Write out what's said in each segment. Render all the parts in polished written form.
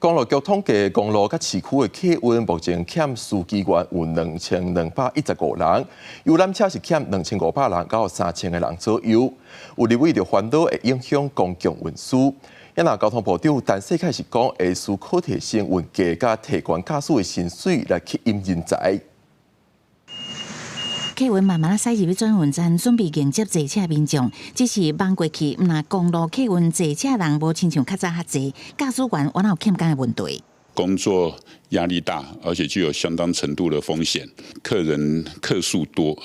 公路局統計，公路佮市區的客運目前欠司機員有2215人，遊覽車是欠2500人到3000個人左右。有立委就煩惱會影響公共運輸。啊，交通部長陳世凱是講，會思考提升運價佮提懸駕駛的薪水來吸引人才。客運慢慢仔駛入去轉運站，準備迎接坐車民眾。只是望過去，毋但公路客運坐車人無親像較早較濟，駕駛員原有欠工的問題。工作壓力大，而且具有相當程度的風險。客人客數多，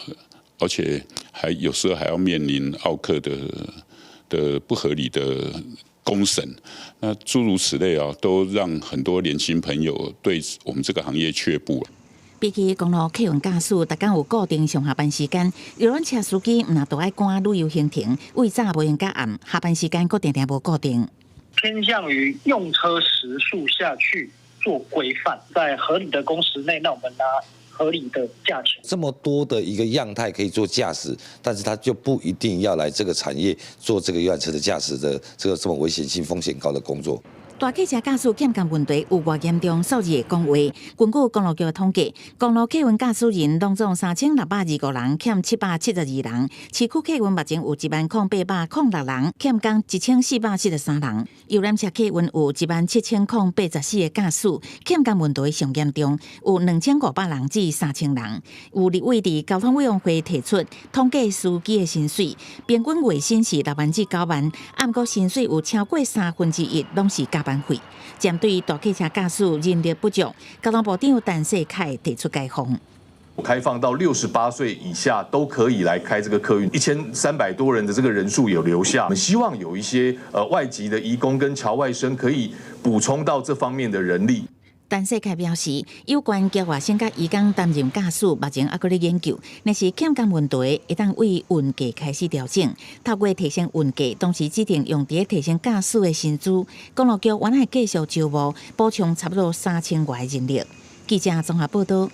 而且還有時候還要面臨奧客的不合理的公審，那諸如此類啊，都讓很多年輕朋友對我們這個行業卻步。比起公路客運駕駛，逐工有固定上下班時間，遊覽車司機毋但都愛趕旅遊行程，為早無閒到暗，下班時間閣定定無固定。偏向於用車時數下去做規範，在合理的工時內，那我們拿合理的價錢。這麼多的一個樣態可以做駕駛，但是他就不一定要來這個產業做這個遊覽車的駕駛的這個這麼危險性、風險高的工作。大客車駕駛欠工問題有偌嚴重？數字會講話。根據公路局的統計，公路客運駕駛人攏總3625人，欠772人；市區客運目前有10,806人，欠工1473人。遊覽車客運有17,084個駕駛，欠工問題上嚴重，有2500人至3000人。有立委佇交通委員會提出統計司機的薪水，平均月薪是6萬至9萬，毋過薪水有超過1/3攏是加班費。針對大客車駕駛人力不足，交通部長陳世凱提出開放，開放到68歲以下都可以來開這個客運，1300多人的這個人數有留下。我們希望有一些外籍的移工跟僑外生可以補充到這方面的人力。陳世凱表示，有關僑外生佮移工擔任駕駛，目前猶閣咧研究，若是欠工問題，會當對運價開始調整，透過提升運價，同時指定用佇提升駕駛的薪資。公路局原來繼續招募，補充差不多3000外人力。記者綜合報道。